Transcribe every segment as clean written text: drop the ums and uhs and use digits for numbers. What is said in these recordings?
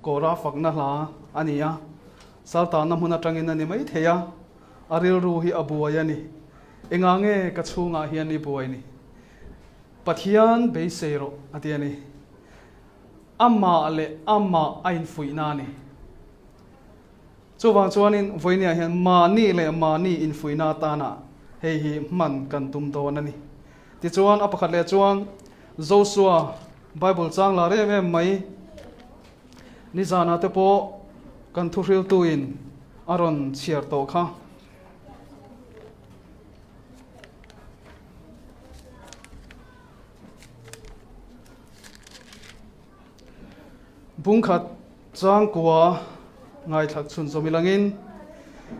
Kawra fakna hla a ni a, Saltana hmun atangin a ni mai thei a, a rilru hi a buai a ni. Engah nge ka chhungah hian i buai ni? Pathian beisei rawh a ti a ni. Amah leh amah a infuihna a ni. Chuvang chuanin vawinia hian mahni leh mahni infuihna atana hei hi hman kan tum dawn a ni. Tichuan a pakhat leh chuan Josua Bible chang lar em em mai nizanah te pawh kan thuhriltuin a rawn chhiar tawh kha. Bungkhat changkua ngaithlak chhun zawm ilangin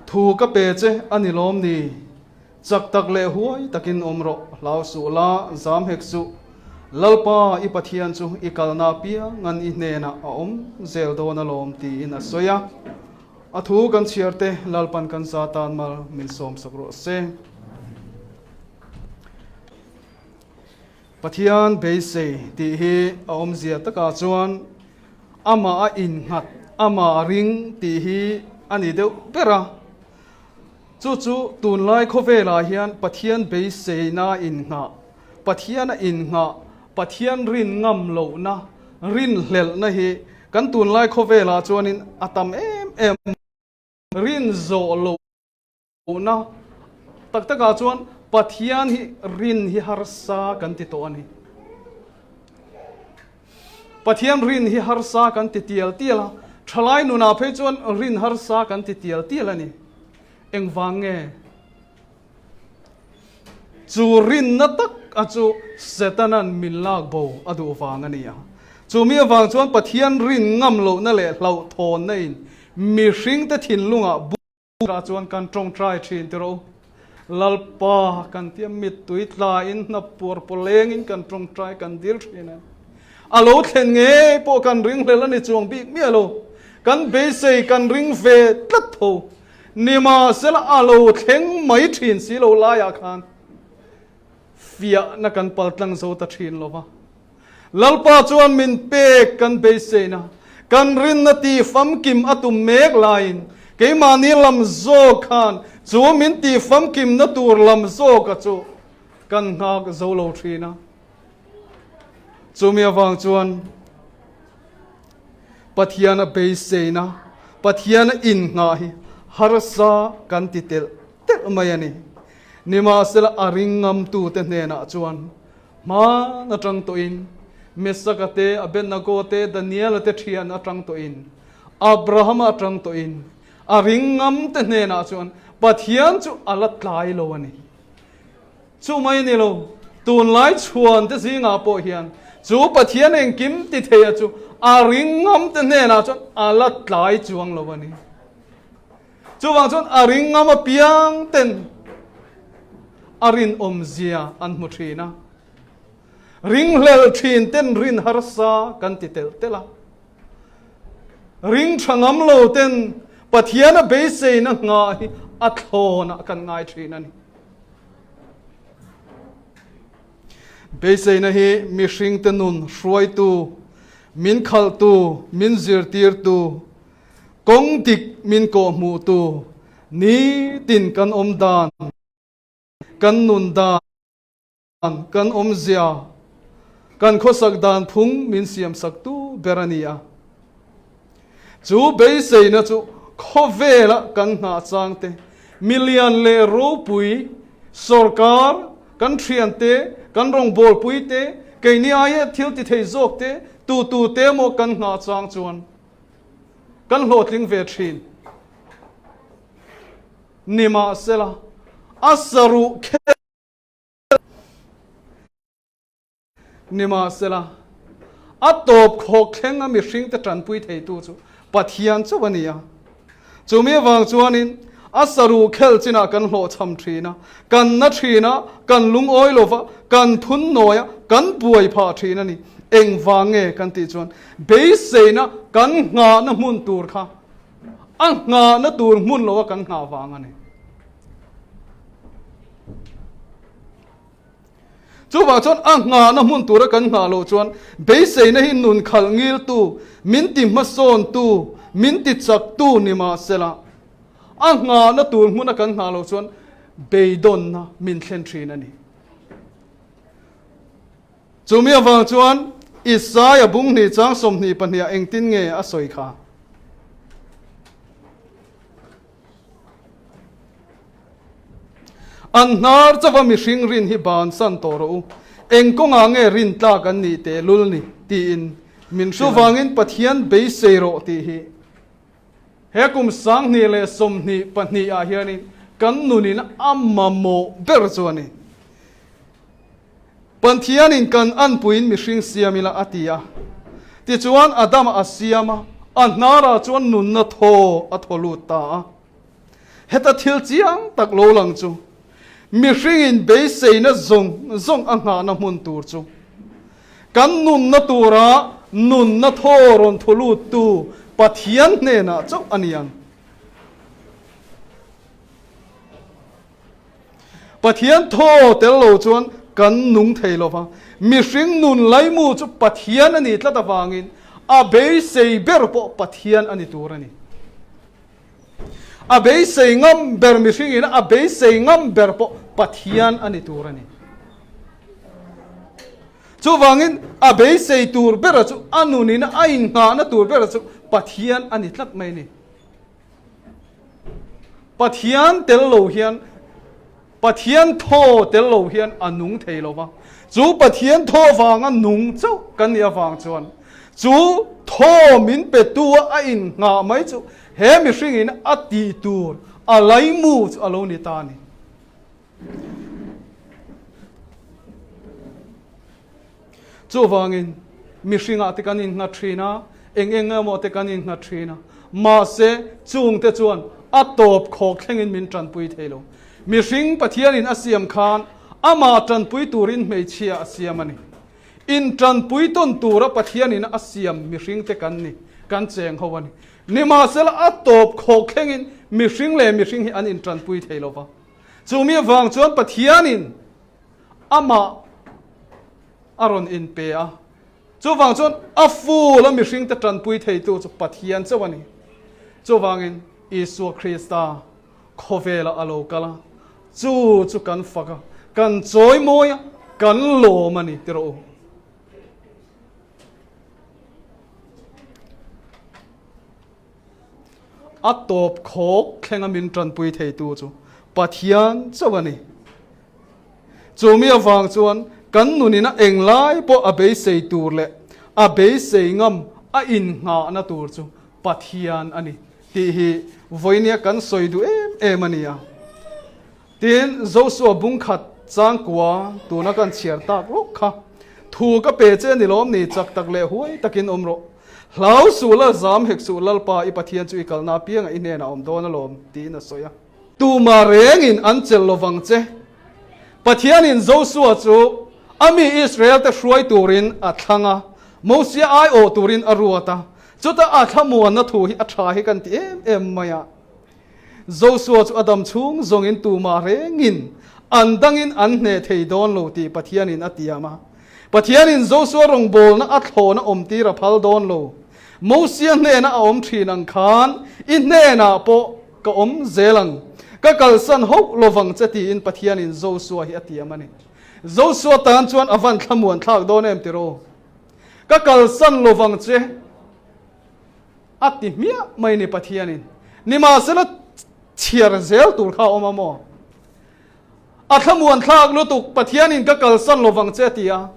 thu ka pe che a ni lawm ni? Chak tak leh huai takin awm rawh, hlau suh la, zam hek suh. Lalpa i Pathian chu i kalna apiang an i hnenah a awm zel dawn alawm tiin a sawi a. A thu kan chhiar te Lalpan kan za tan mal min sawmsak rawh se. Pathian beisei tih hi a awmzia takah chuan amah a innghat, amah a ring tih hi a ni deuh ber a. Chu chu tunlai khawvelah hian Pathian beiseina innghah, Pathian a innghah, Pathian rin ngam lohna, rinhlelhna hi kan tunlai khawvelah chuanin a tam em em a. Rin zawh loh. Lohna tak takah chuan Pathian hi rin hi harsa kan ti tawh a ni. Pathian rin hi harsa kan ti tial tial a, thalai nunah phei chuan rin harsa kan ti tial tial a ni. Engvang nge? Chu rinna tak a chu Setanan min lak bo a duh vang a ni a. Chu mi avang chuan Pathian rin ngam lohna leh hlauhthawnna in mihringte thinlungah Tah chuan kan tawngtai thin ti rawh u. Lalpa kan tia mittui tlain hnap puar pawlengin kan tawngtai kan dil thin a. A lo thlen ngei pawh kan ring hlel a ni chuang bik miah lo. Kan beisei kan ring ve tlat tho. Nimahsela a lo thleng mai thin si lo laiah khan fiahna kan paltlang zo ta thin lo va. Lalpa chuan min pek kan beiseina, kan rinna tih famkim a tum mek laiin keimahni lam zawk khan chu min tih famkimna tur lam zawka chu kan nghak zo lo thin a. Chumi avang chuan Pathiana beiseina, Pathiana innghah hi harsa kan ti telh telh mai a ni. Nimahsela a ring ngamtute hnenah chuan Hman atang tawhin Mesaka te, Abednego te, Daniela te thian atang tawhin, Abrahama atang tawhin, a ring ngam te hnenah chuan Pathian chu a la tlai lo a ni. Chu mai a ni lo, tunlai chhuan te zingah pawh hian chu Pathian engkim ti theia chu a ring ngam te hnenah chuan a la tlai chuang lo a ni. Chuvang chuan a ring ngam apiang ten a rinawmzia an hmu thin a, ringhlel thin ten rin harsa kan ti telh telh a, ring tha ngam lo ten Pathiana beiseina nghah hi a thlawnah kan ngai thin a ni. Beiseina hi mihringte nun hruaitu, min khalhtu, min zirtirtu, Kawng dik min kawhhmuhtu nitin kan awm dan, kan nun dan, kan awmzia, kan khawsak dan phung min siamsaktu ber a ni a. Chu beiseina chu khawvela kan nghah changte, milian leh ropui, sorkar, kan thiante, kan rawngbawlpuite, keini aia thil ti thei zawkte, tutute emaw kan nghah chang chuan, Kan hlawhtling ve thin. Nimahsela, a saruh khelh Nimahsela, a tawp khawk thleng a mihringte tanpui theitu chu Pathian chauh a ni a. Chumi avang chuanin a saruh khelh chinah kan hlawhchham thin a, kan na thin a, kan lungawi lo va, kan phun nawi a, kan buai phah thin a ni. Engvang nge kan tih chuan beiseina kan nghahna hmun tur kha a nghahna tur hmun lo a kan nghah vang a ni. Chuvang chuan a nghahna hmun tura kan nghah loh chuan beiseina hi nun khalh ngiltu, min ti hmasawntu, min ti chaktu ni mah sela, a nghahna tur hmuna kan nghah loh chuan beidawnna min thlen thin a ni. Chumi avang chuan Isaia bunghnih chang 22 ah engtin nge a sawi kha? An hnar chauha mihring rin hi bansan tawh rawh u, eng kawngah nge rin tlak an nih tehlul ni? tiin min hrilh a ni. Chuvangin Pathian beisei rawh tih hi he kum 2022 ah hianin kan nunin a mamawh ber chu a ni. Pathianin kan anpuiin mihring siam ila a ti a. Tichuan Adama a siam a, a hnarah chuan nunna thaw a thaw lut ta a. Heta thil chiang tak lo lang chu, mihringin beiseina zawng zawng a nghahna hmun tur chu, kan nunna tura nunna thaw rawn thu luttu Pathian hnenah chauh a ni ang. Pathian thaw tel lo chuan kan nung thei lo va, mihring nun laimu chu Pathian a ni tlat avangin a beisei ber pawh Pathian a ni tur a ni. A beisei ngam ber mihringin a beisei ngam ber pawh Pathian a ni tur a ni. Chuvangin a beisei tur bera chu a nunin a innghahna tur bera chu Pathian a ni tlat mai a ni. Pathian tel lo hian Pathian thaw tel lo hian a nung thei lo va, chu Pathian thaw vanga nung chauh kan nih avang chuan chu thaw min petu a a innghah mai chu he mihringin a tih tur a laimu chu a lo ni ta a ni. Chuvangin, mihringah te kan innghat thin a, eng eng emaw te kan innghat thin a, mahse, chungte chuan a tawp khawk thlengin min tanpui thei lo. Mihring Pathianin a siam khan amah tanpui turin hmeichhia a siam a ni. Intanpui tawn tura Pathianin a siam mihringte kan ni, kan cheng ho a ni. Nimahsela, a tawp khawk thlengin mihring leh mihring hi an intanpui thei lo va. Chumi avang chuan Pathianin amah a rawn inpe a, chuvang chuan a full a mihringte tanpui theitu chu Pathian chauh a ni. Chuvangin Isua Krista khawvelah a lo kal a, chu chu kan fak a, kan chawimawi a, kan lawm a ni ti rawh u. A tawp khawk thlenga min tanpui theitu chu Pathian chauh a ni. Chumi avang chuan kan nunin a englai pawh a beisei tur leh a beisei ngam a innghahna tur chu Pathian a ni tih hi vawinia kan sawi duh em em a ni a. Tin, Josua bungkhat changkua tuna kan chhiar tak lawk kha, Thu ka pe che ni lawm ni, chak tak leh huai takin awm rawh. Hlau suh la, zam hek suh, Lalpa i Pathian chu i kalna apiangah i hnenah a awm dawn alawm, tiin a sawi a. Tuma rengin an chelh lovang che. Pathianin Josua chu a mi Israelte hruai turin a thlang a, Mosia aiawh turin a ruat a. Chuta a thlamuanna thu hi a tha hi kan ti em em mai a. Josua chu a dam chhung zawngin tumah rengin an dangin an hneh thei dawn lo tih Pathianin a tiam a. Pathianin Josua rawngbawlna a thlawna awmtir a phal dawn lo. Mosia hnena a awm thin ang khan i hnenah pawh ka awm zel ang, ka kalsan hauh lovang che tiin Pathianin Josua hi a tiam a ni. Josua tan chuan a van thlamuan thlak dawn em tiraw? Ka kalsan lovang che. A ti hmiah mai ni Pathianin. Nimahsela chhiar zel tur kha a awm a maw? A thlamuan thlak lutuk, Pathianin ka kalsan lovang che a ti a.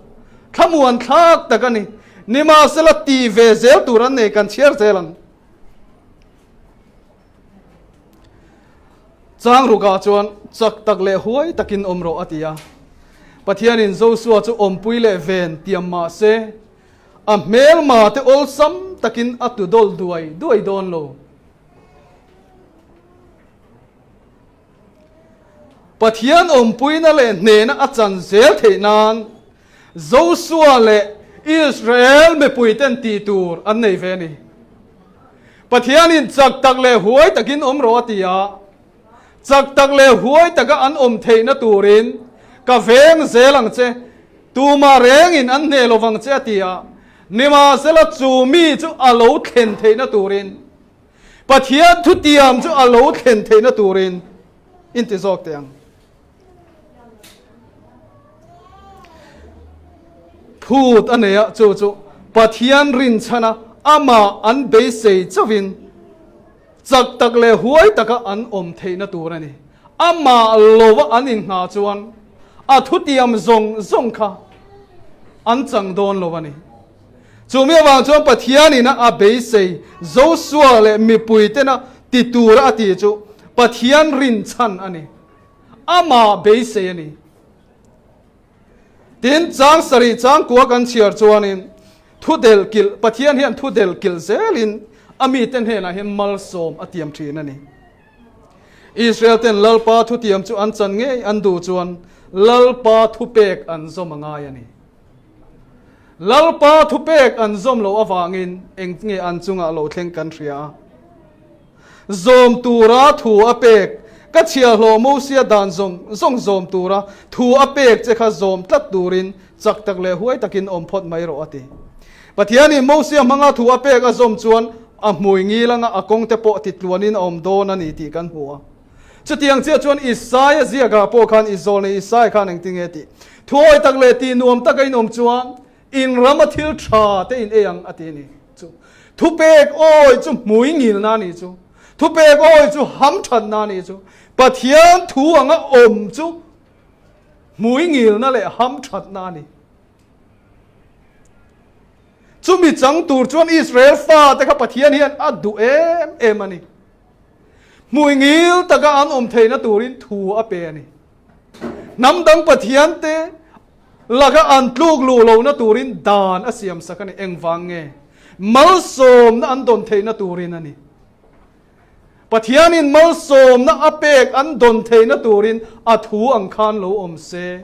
Thlamuan thlak tak a ni. Nimahsela ti ve zel tur an nei, kan chhiar zel ang. Chang rukah chuan chak tak leh huai takin awm rawh a ti a. Pathianin Josua chu awmpui leh ven tiam mah se, A hmelma te awlsam takin a tu dawl duai duai dawn lo. Pathian awmpuina leh hnehna a chan zel theih nan Josua leh Israel mipuiten tih tur an nei ve a ni. Pathianin chak tak leh huai takin awm rawh a ti a, chak tak leh huai taka an awm theihna turin ka veng zel ang che. Tumah rengin an hneh lovang che a ti a, nimahsela chu mi chu a lo thlen theihna turin, Pathian thutiam chu a lo thlen theihna turin in ti zawk teh ang. Phut a nei a, chu chu Pathian rinchhana amah an beisei chauhin chak tak leh huai taka an awm theihna tur a ni. Amah lova an inngah chuan a thutiam zawng zawng kha an chang dawn lo a ni. Chumi avang chuan Pathianin a beisei Josua leh mipuitena ti tura a tih chu Pathian rinchhan a ni. Amah beisei a ni. Tin, chang sarih changkua kan chhiar chuanin thu del kilh, Pathian hian thu del kilh zelin a mite hnenah hian malsawm a tiam thin a ni. Israel ten Lalpa thutiam chu an chan ngei an duh chuan Lalpa thupek an zawm a ngai a ni. Lalpa thupek an zawm loh avangin eng nge an chungah lo thleng kan hria a. Zawm tura thu a pek, ka chhiahhlawh Mosia dan zawng zawng zawm tura thu a pek che kha zawm tlat turin chak tak leh huai takin awm phawt mai rawh a ti. Pathianin Mosia hmanga thu a pek a zawm chuan a hmui ngil anga a kawngte pawh titluanin a awm dawn a ni tih kan hmu a. Chutiang chiah chuan Isaia ziakah pawh khan i zawlnei Isaia khan engtinge tih? Thuawi tak leh tih nuam taka in awm chuan In rama thil tha te in ei ang a ti a ni chu. Thupek awi chu hmui ngilna a ni chu. Thupek awi chu ham thatna a ni chu. Pathian thu anga awm chu hmui ngilna leh ham thatna a ni. Chumi chang tur chuan Israel fate kha Pathian hian a duh em em a ni. Hmui ngil taka an awm theihna turin thu a pe a ni. Hnam dang Pathian te laka an tluk luh lohna turin dan a siam sak a ni. Engvang nge? Malsawmna an dawn theihna turin a ni. Pathianin malsawmna a pek an dawn theihna turin a thu ang khan lo awm se.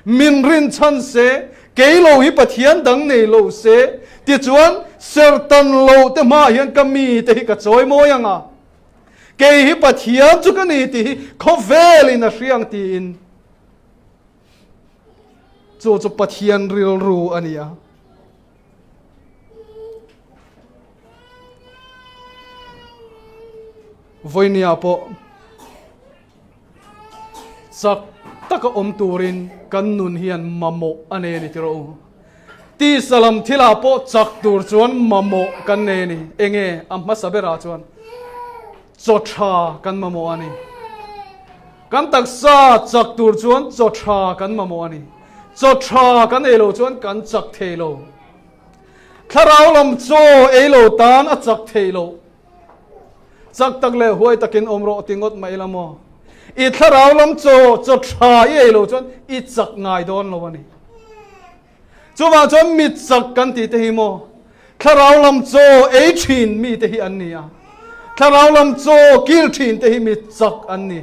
Min rinchhan se, kei lo hi Pathian dang nei lo se, tichuan sertan loh te hmaah hian ka mite hi ka chawi mawi ang a. Kei hi Pathian chu ka ni tih hi khawvelin a hria ang tiin chu chu Pathian rilru a ni a. Vawinia pawh Chak taka awm turin kan nun hian mamawh a nei a ni tiraw u. Tisa lam thilah pawh chak tur chuan mamawh kan nei a ni. Enge a hmasa berah chuan chaw tha kan mamawh a ni. Kan taksa chak tur chuan chaw tha kan mamawh a ni. Chaw tha kan ei lo chuan kan chak thei lo. Thlarau lam chaw ei lo tan a chak thei lo. Chak tak leh huai takin awm rawh ti ngawt mai la maw? I thlarau lam chaw chaw tha i ei lo chuan i chak ngai dawn lo a ni. Chuvang chuan mi chak kan tih te hi maw thlarau lam chaw ei thin mi te hi an ni a. Thlarau lam chaw kil thin te hi mi chak an ni.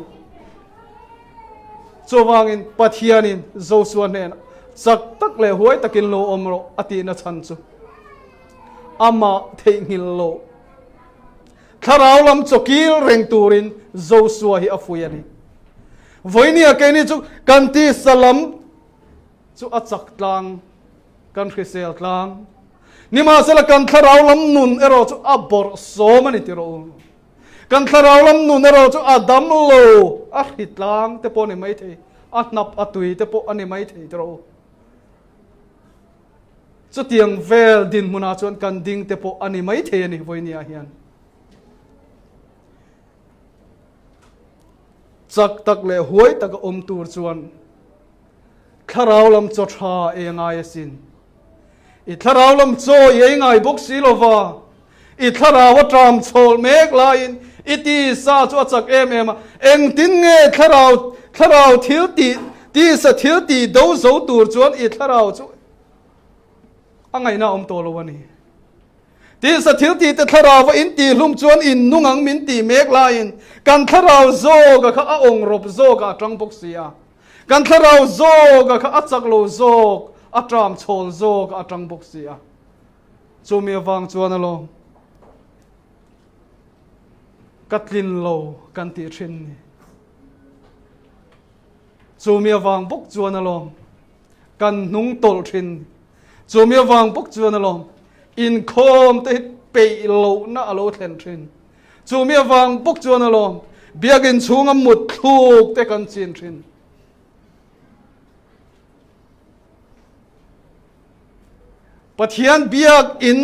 Chuvangin Pathianin Josua hnenah chak tak leh huai takin lo awm rawh a tihna chhan chu amah theihnghilh loh. Thlarau lam chawkil reng turin Josua hi a fui a ni. Vawinia keini chu kan tisa lam chu a chak tlang, kan hrisel tlang. Nimahsela kan thlarau lam nun erawh chu a bawrh sawm a ni ti rawh u. Kan thlarau lam nun erawh chu a dam lo, a hri tlang te pawh a ni maithei, a hnap a tui te pawh a ni maithei ti rawh u. Chutiang vel dinhmunah chuan kan ding te pawh a ni maithei a ni vawinia hian. Chak tak leh huai taka awm tur chuan thlarau lam chaw tha ei a ngai asin. I thlarau lam chaw i ei ngai bawk si lova, i thlarau a ṭam chhawl mek laiin i tisa chu a chak em em a, engtin nge thlarau thlarau thil tih tisa thil tih do zo tur chuan i thlarau chu a ngaihna a awm tawh lo a ni. Tisa thil tih te thlarau a in tih hlum chuan in nung ang min tih mek laiin kan thlarau zawka kha a awng rawp zawkah a ṭang bawk si a. Kan thlarau zawka kha a chak lo zawk, a ṭam chhawl zawkah a ṭang bawk si a. Chumi avang chuan alawm ka tlin lo kan tih thin ni. Chumi avang bawk chuan alawm. Kan hnung tawlh thin. Chumi avang bawk chuan alawm inkhawm te hi peih lohna a lo thlen thin. Chumi avang bawk chuan alawm biakin chhunga mut thluk te kan chin thin. Pathian biakin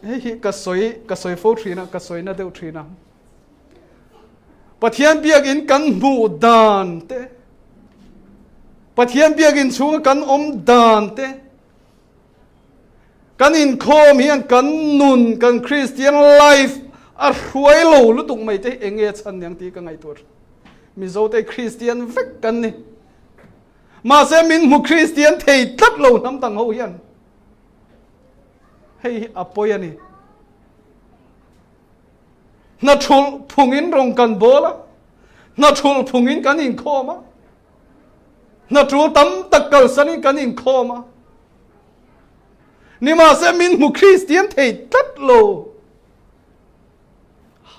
hei hi ka sawi ka sawi fo thin a, ka sawi na deuh thin a. Pathian biakin kan hmuh dan te, Pathian biakin chhunga kan awm dan te, kan inkhawm hian kan nun, kan Christian life a hruai lo lutuk mai te hi eng nge a chhan niang tih ka ngaihtuah thin. Mizo te Christian vek kan ni. Mahse min hmu Christian thei tlat lo hnam dang ho hian. Hei hi a pawi a ni. Hna thulh phungin rawng kan bawl a, hna thulh phungin kan inkhawm a, hna tul tam tak kalsanin kan inkhawm a. Nimahse min hmu Kristian thei tlat lo.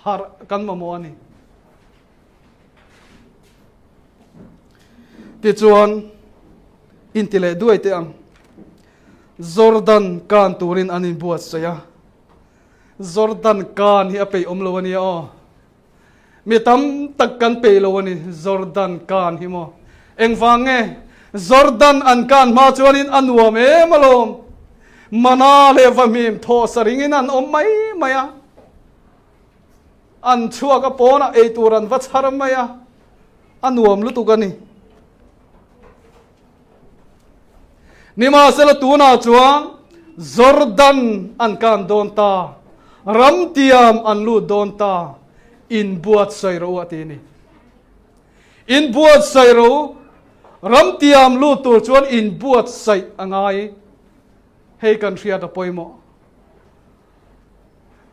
Harh kan mamawh a ni. Tichuan, inti leh duai teh ang. Jordan kan turin an inbuatsaih a. Jordan kan hi a peih awm lo a nia aw. Mi tam tak kan peih lo a ni Jordan kan hi maw. Engvang nge? Jordan an kan hma chuanin a nuam em alawm. Mana leh vahmim thaw sa ringin an awm mai mai a. An chhuak a pawnah eitur an va chhar mai a, a nuam lutuk a ni. Nimahsela tunah chuan Jordan an kan dawn ta, ramtiam an lut dawn ta, inbuatsaih rawh u a ti a ni. Inbuatsaih rawh u, ramtiam lut tur chuan inbuatsaih a ngai. Hei kan hriat a pawimawh.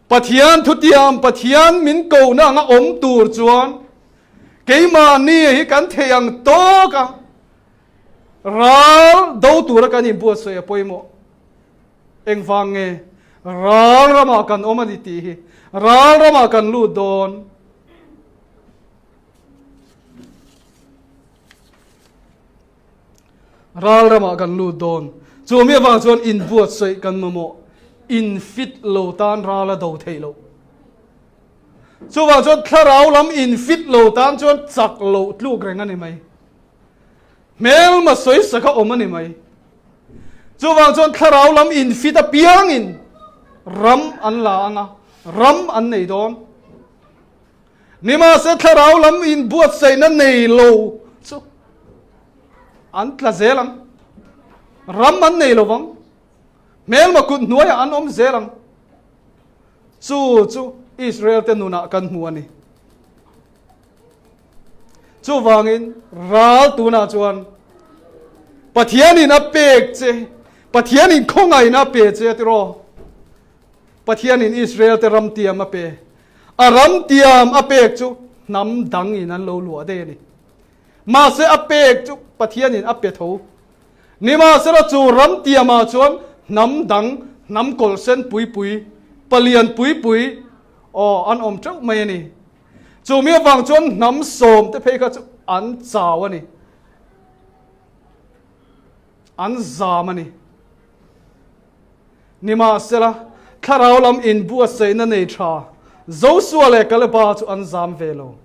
Pathian thutiam, Pathian min kohna anga awm tur chuan keimahni hi kan thei ang tawk a, ral do tura kan inbuatsaih a pawimawh. Engvang nge? Ral ramah kan awm a ni tih hi. Ral ramah kan lut dawn. Ral ramah kan lut dawn. Chu mi avang chuan inbuatsaih kan mamawh. In fit lo tan ral a do theih loh. Chuvang chuan thlarau lam in fit lo tan chuan chak loh tluk reng a ni mai. Hmelma sawisak a awm a ni mai. Chuvang chuan thlarau lam in fit apiangin ram an la ang a, ram an nei dawn. Nimahse thlarau lam inbuatsaihna nei lo chu an tla zel ang. Ram an nei lo vang. Hmelma kut hnuaiah an awm zel ang. Chu chu Israel te nunah kan hmu a ni. Chuvangin ral tunah chuan Pathianin a pek che, Pathianin khawngaihna a pe che tiraw? Pathianin Israel te ram tiam a pe. A ram tiam a pek chu hnam dang in an lo luah daih a ni. Mahse a pek chu Pathianin a pe tho. Nimahsela chu ram tiamah chuan hnam dang, hnam kawlhsen pui pui, palian pui pui, aw, an awm teuh mai a ni. Chu mi avang chuan hnam sawm te phei kha chu an chau a ni. An zam a ni. Nimahsela, thlarau lam inbuatsaihna nei tha Josua leh Kaleba chu an zam ve lo.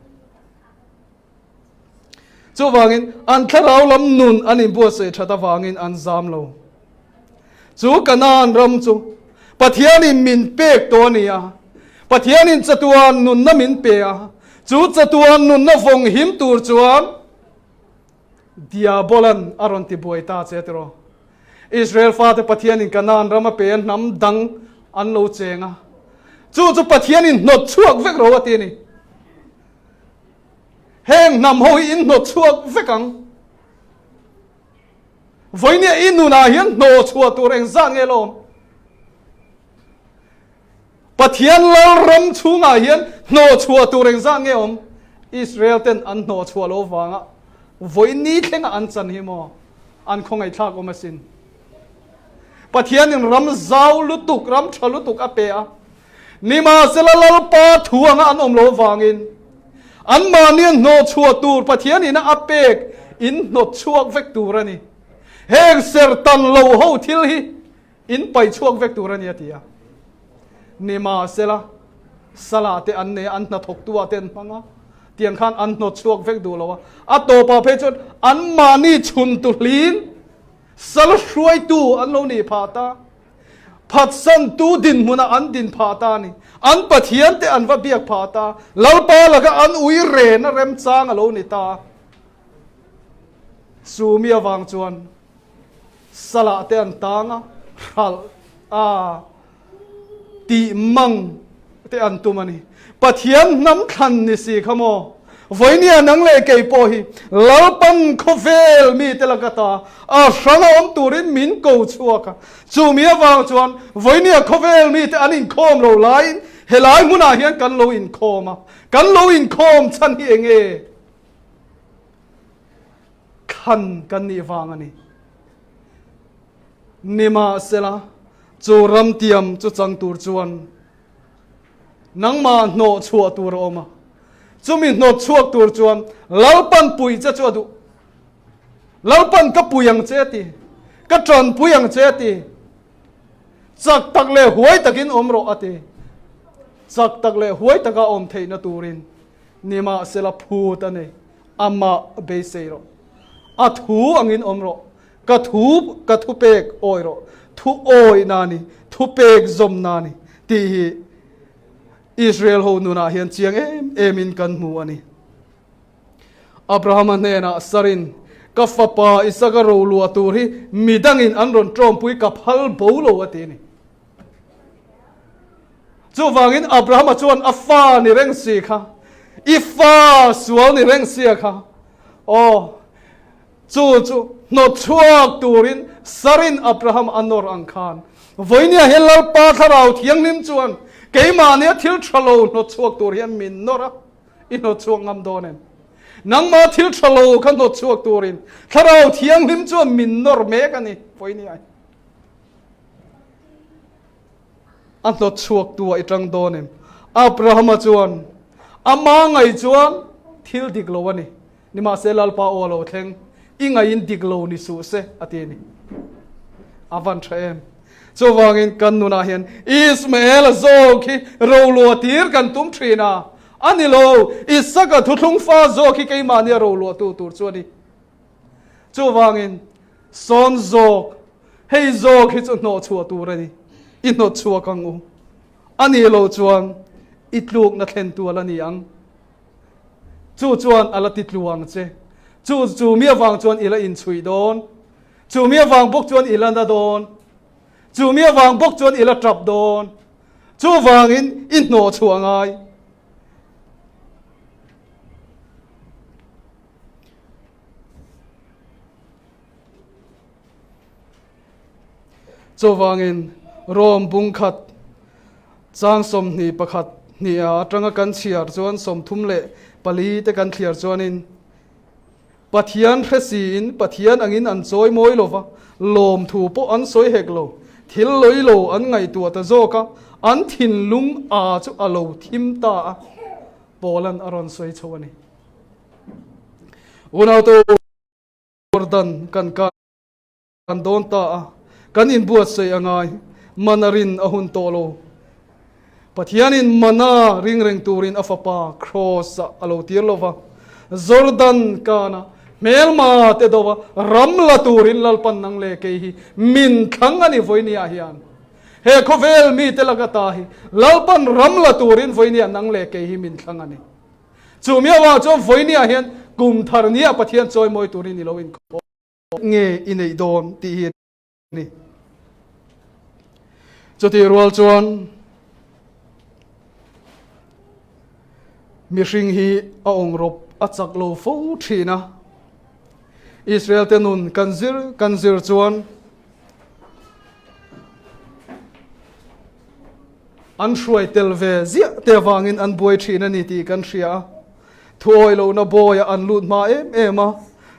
Chuvangin, an thlarau lam nun an inbuatsaih that avangin an zam lo. Chu Kanaan ram chu Pathianin min pek tawh a ni a, Pathianin chatuan nunna min pe a, chu chatuan nunna vawng him tur chuan Diabolan a rawn ti buai ta che tiraw? Israel fate Pathianin Kanaan ram a pe a, hnam dang an lo cheng a. Chu chu Pathianin hnawt chhuak vek ro a ti a ni. Heng hnam ho hi in hnawt chhuak vek ang. Vawinia i nunah hian hnawh chhuah tur engzah nge lawm? Pathian lal ram chhungah hian hnawh chhuah tur engzah nge awm? Israel ten an hnawh chhuah lo vanga vawi ni thlenga an chan hi maw? An khawngaihthlak awm asin. Pathianin ram zau lutuk, ram tha lutuk a pe a. Nimahsela Lalpa thu anga an awm lo vangin anmahni an hnawh chhuah tur Pathianin a pek in hnawt chhuak vek tur a ni. Heng serhtan lo ho thil hi in paih chhuak vek tur a ni a ti a. Nimahsela, Salah te an nei a, an hnathawktu ah te an hmang a, tiang khan an hnawt chhuak vek duh lo a. A tawpah phei chuan anmahni chhuntu hling sal hruaitu an lo nih phah ta. Phatsantu dinhmunah an din phah ta a ni. An Pathian te an va biak phah ta. Lalpa laka an ui rena remchang a lo ni ta. Chu mi avang chuan salah te an tang a, hralh a, tih mang te an tum a ni. Pathian hnam thlan ni si kha maw? Vawinia nang leh kei pawh hi Lalpan khawvel mite laka ta a hrang a awm turin min ko chhuak a. Chumi avang chuan vawinia khawvel mite an inkhawm lo laiin helai hmunah hian kan lo inkhawm a. Kan lo inkhawm chhan hi eng nge? Thlan kan nih vang a ni. Nimahsela, chu ramtiam chu chang tur chuan nangmah hnawh chhuah tur a awm a. Chumi hnawt chhuak tur chuan Lalpan pui che chu a duh. Lalpan ka pui ang che a ti. Ka tanpui ang che a ti. Chak tak leh huai takin awm rawh a ti. Chak tak leh huai taka awm theihna turin nimahsela phut a nei. Amah beisei rawh. A thu angin awm rawh. Ka thu ka thupek awi rawh. Thu awihna a ni, thupek zawmna a ni tih hi Israel ho nunah hian chiang em emin kan hmu a ni. Abrahama hnenah Sarin, Ka fapa Isaka roluah tur hi midangin an rawn tawmpui ka phal bo lo a ti a ni. Chuvangin Abrahama chuan a fa ni reng si kha, i fa sual ni reng sia kha, aw, chu chu hnawt chhuak turin Sarin Abraham a nawr ang khan, vawinia hian Lalpa Thlarau Thianghlim chuan keimahnia thil tha lo hnawt chhuak tur hian min nawr a, i hnawt chhuak ngam dawn em? Nangma thil tha lo kha hnawt chhuak turin Thlarau Thianghlim chuan min nawr mek a ni, vawinia hi. A hnawt chhuak tu ah i tang dawn em? Abrahama chuan ama ngaih chuan thil dik lo a ni. Nimahse Lalpa aw a lo thleng, i ngaihin dik lo ni suh se a ti a ni. A van tha em? Chuvangin kan nunah hian Ismael-a zawk hi roluah tir kan tum thin a, a ni lo, Isaka thuthlung fa zawk hi keimahnia roluahtu tur chu a ni. Chuvangin sawn zawk, hei zawk hi chu hnawh chhuah tur a ni, i hnawt chhuak ang u. A nih loh chuan i tlukna thlen tual a ni ang. Chu chuan a la ti tlu ang che. Chu chu mi avang chuan i la inchhuih dawn. Chu mi avang bawk chuan i la na dawn. Chu mi avang bawk chuan i la tap dawn. Chuvangin i hnawh chhuah ngai. Chuvangin Rome bungkhat chang 21 hniha atanga kan chhiar chuan 34 te kan thliar chuanin Pathian hre siin Pathian angin an chawi mawi lova, lawmthu pawh an sawi hek lo, thil lawi lo an ngaihtuah ta zawk a, an thinlung a chu a lo thim ta a, Paulan a rawn sawi chho a ni. Unautu Jordan kan kan dawn ta a, kan inbuatsaih a ngai, mana rin a hun tawh lo. Pathianin mana ring reng turin a fapa Kraws-ah a lo tir lo va, Jordan kana hmelma te dova ram la turin Lalpan nang leh kei hi min thlang a ni vawinia hian. He khawvel mite laka ta hi Lalpan ram la turin vawinia nang leh kei hi min thlang a ni. Chu miauah chuan vawinia hian kum thar nia Pathian chawimawi turin i lo inkhawm nge i neih dawn tih hi a ni. Chutih rual chuan mihring hi a awngrawp a chak lo fo thin a. Israel te nun kan zir kan zir chuan An hruai tel ve ziah te avangin an buai thin a ni tih kan hria a. Thuawi lohna bawiah an lut hma em em a,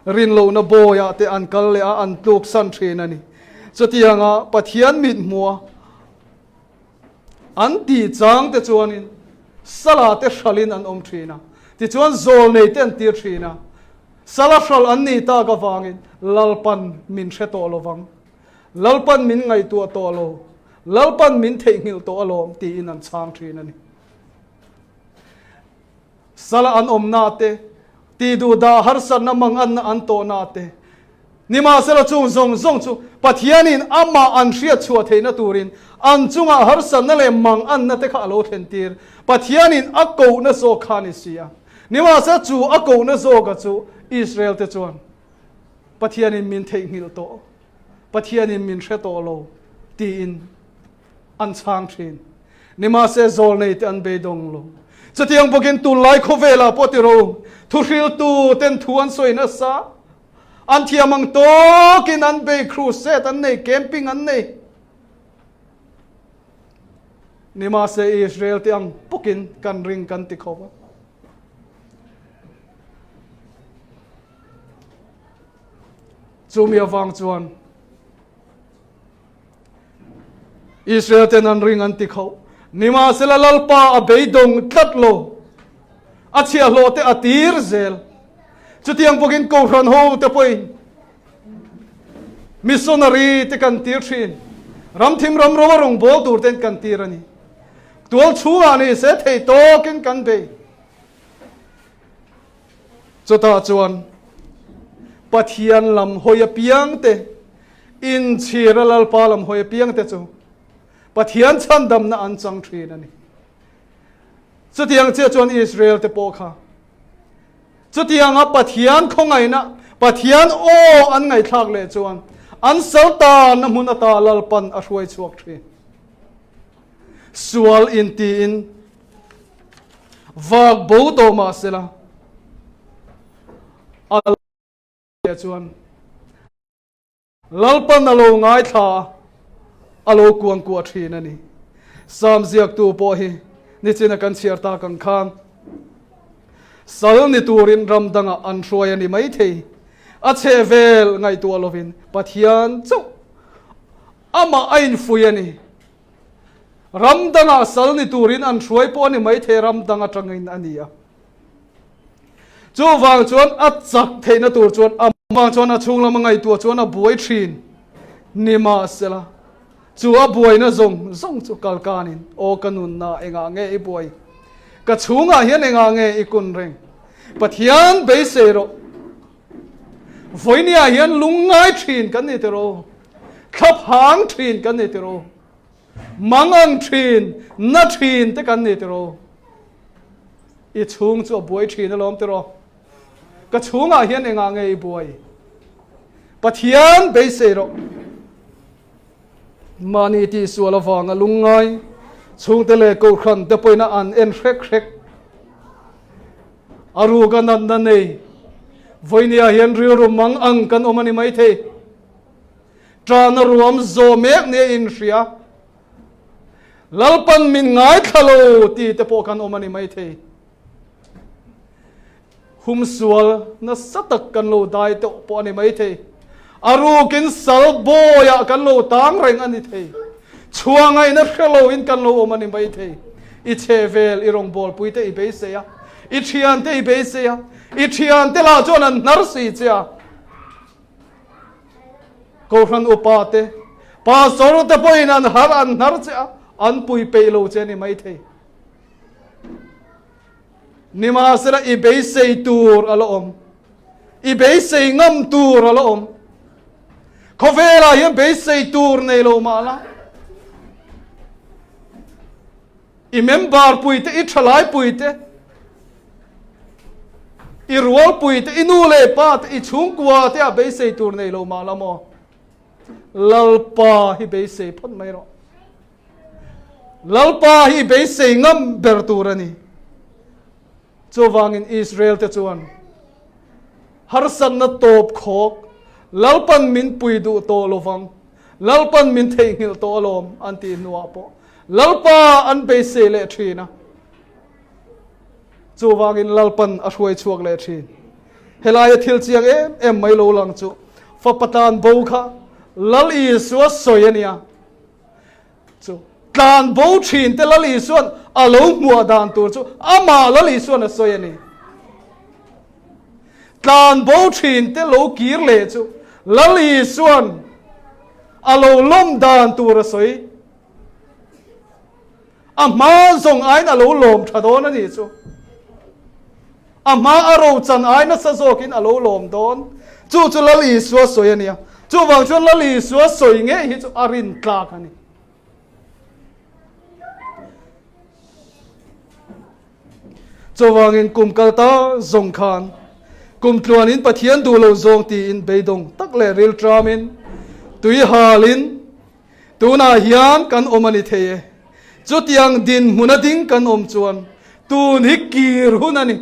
rin lohna bawiah te an kal leh a, an tluk san thin a ni. Chutianga Pathian mit hmua an tih chang te chuanin sala te hralin an awm thin a, tichuan zawlnei te an tir thin a. Sala hral an nih tak avangin Lalpan min hre tawh lovang, Lalpan min ngaihtuah tawh lo, Lalpan min theihnghilh tawh alawm tiin an chhang thin a ni. Sala an awmna te, tihduhdah harsatna manganna an tawhna te, nimahsela chung zawng zawng chu Pathianin amah an hriatchhuah theihna turin an chungah harsatna leh manganna te kha a lo thlentir. Pathianin a kohna zawk kha a ni si a. Nimahsela chu a kohna zawka chu Israel te chuan Pathianin min theihnghilh tawh, Pathianin min hre tawh lo tiin an chhang thin. Nimahse zawlnei te an beidawng lo. Chutiang bawkin tunlai khawvelah pawh tiro thuhriltu ten thu an sawi nasa, an thiam ang tawkin an bei, crusade an nei, camping an nei. Nimahse Israel te ang bawkin kan ring kan ti khawp a. Chumi avang chuan Israel ten an ring an ti khauh. Nimahsela Lalpa a beidawng tlat lo. A chhiahhlawh te a tir zel. Chutiang bawkin Kohhran ho te pawhin missionary te kan tir thin. Ramthim ram ro a rawngbâwl tur ten kan tir a ni. Tual chhungah ni se thei tawkin kan bei. Chutah chuan Pathian lam hawi apiang te, inchhira Lalpa lam hawi apiang te chu Pathian chhandamna an chang thin a ni. Chutiang chiah chuan Israel te pawh kha chutianga Pathian khawngaihna, Pathian aw an ngaihthlak leh chuan an sal tanna hmun ata Lalpan a hruai chhuak thin. Sual intiin Vak bo tawh mah sela a leh chuan Lalpan a lo ngaithla a, a lo kuangkuah thin a ni. Sam ziaktu pawh hi nichina kan chhiar tak ang khan sal ni turin ram dangah an hruai a ni maithei. A chhehvel ngaihtuah lovin Pathian chauh amah a infuih a ni. Ram dangah sal ni turin an hruai pawh a ni maithei ram dang atangin a ni a. Chuvang chuan a chak theihna tur chuan a vang chuan a chhung lama ngaihtuah chuan a buai thin nimahsela chu a buaina zawng zawng chu kalkanin aw ka nunna engah nge i buai ka chhungah hian engah nge i kun reng Pathian beisei rawh Vawinia hian lungngai thin kan ni tiraw? Thlaphang thin kan ni tiraw? Mangang thin, na thin te kan ni tiraw? I chhung chu a buai thin alawm tiraw? Ka chhungah hian engah nge i buai? Pathian beisei rawh. Mahni tihsual avanga lungngai chhungte leh kohhran te pawhin a an en hrek hrek. A ruka natna nei vawinia hian rilru mang ang kan awm a ni maithei. Ṭahna ruam zawh mek nia inhria Lalpan min ngaithla lo ti te pawh kan awm a ni maithei. Humsual nasa tak kan lo dai teuh pawh a ni maithei. A rukin sal bawiah kan lo tang reng a ni thei. Chhuah ngaihna hre loin kan lo awm a ni maithei. I chhehvel, i rawngbawlpui te i beisei a, i thiante i beisei a, i thiante lah chuan an hnar si che a. Kohhran upa te, pastor te pawhin an har an hnar che a, an pui peih lo che a ni maithei. Nimahsela i beisei tur a la awm. I beisei ngam tur a la awm. Khawvelah hian beisei tur nei lo mah la. I member pui te, i thalai pui te, i rual pui te, i nu leh pa te, i chhungkua te ah beisei tur nei lo mah la maw? Lalpa hi beisei phawt mai rawh. Lalpa hi beisei ngam ber tur a ni. Chuvangin Israel te chuan harsatna tawp khawk Lalpan min pui duh tawh lovang, Lalpan min theihnghilh tawh alawm an tih hnuah pawh Lalpa an beisei leh thin a. Chuvangin Lalpan a hruai chhuak leh thin. Helaia thil chiang em em mai lo lang chu fapa tlan bo kha Lal Isua sawi a nia. Chu tlan bo thin te Lal Isuan a lo hmuah dan tur chu amah Lal Isuan a sawi a ni. Tlan bo thin te lo kir leh chu Lal Isuan a lo lawm dan tur a sawi. A hma zawng aiin a lo lawm tha dawn a nih chu. A hma a rochan ai nasa zawkin a lo lawm dawn. Chu chu Lal Isua sawi a nia. Chuvang chuan Lal Isua sawi ngei hi chu a rin tlak a ni. Chuvangin kum kal ta zawng khan kum tluanin Pathian duh lo zawng tiin beidawng tak leh rilṭamin tui halin Tunah hian kan awm a ni thei e. Chutiang dinhmuna ding kan awm chuan tun hi kir hun a ni,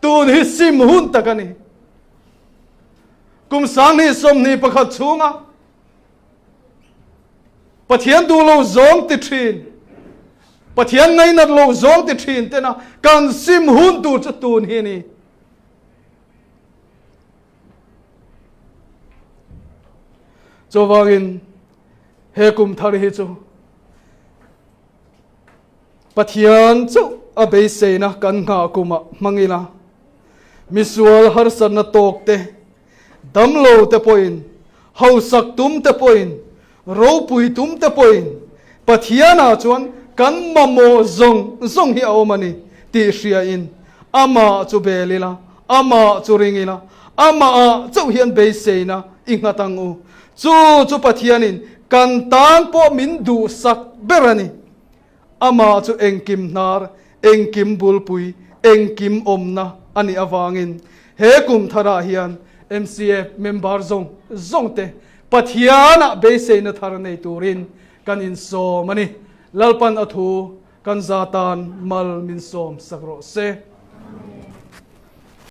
tun hi sim hun tak a ni. Kum 2021 chhunga Pathian duh lo zawng ti thin, Pathian ngainat lo zawng ti thin tena kan sim hun tur chu tun hi a ni. Chuvangin he kum thar hi chu Pathian chauh a beiseina kan nghah kumah hmang ila, misual harsatna tawk te, damlo te pawhin, hausak tum te pawhin, Ropui tum te pawhin Pathianah chuan kan mamawh zawng zawng hi a awm a ni tih hriain amah chu bel ila, amah chu ring ila, amahah chauh hian beiseina i nghat ang u. Chu chu Pathianin kan tan pawh min duhsak ber a ni. Amah chu engkim hnar, engkim bulpui, engkim awmna a nih avangin he kum tharah hian MCF member zawng zawng te Pathianah beiseina thar nei turin kan insawm a ni. Lalpan a thu kan za tan mal min sawm sak rawh se.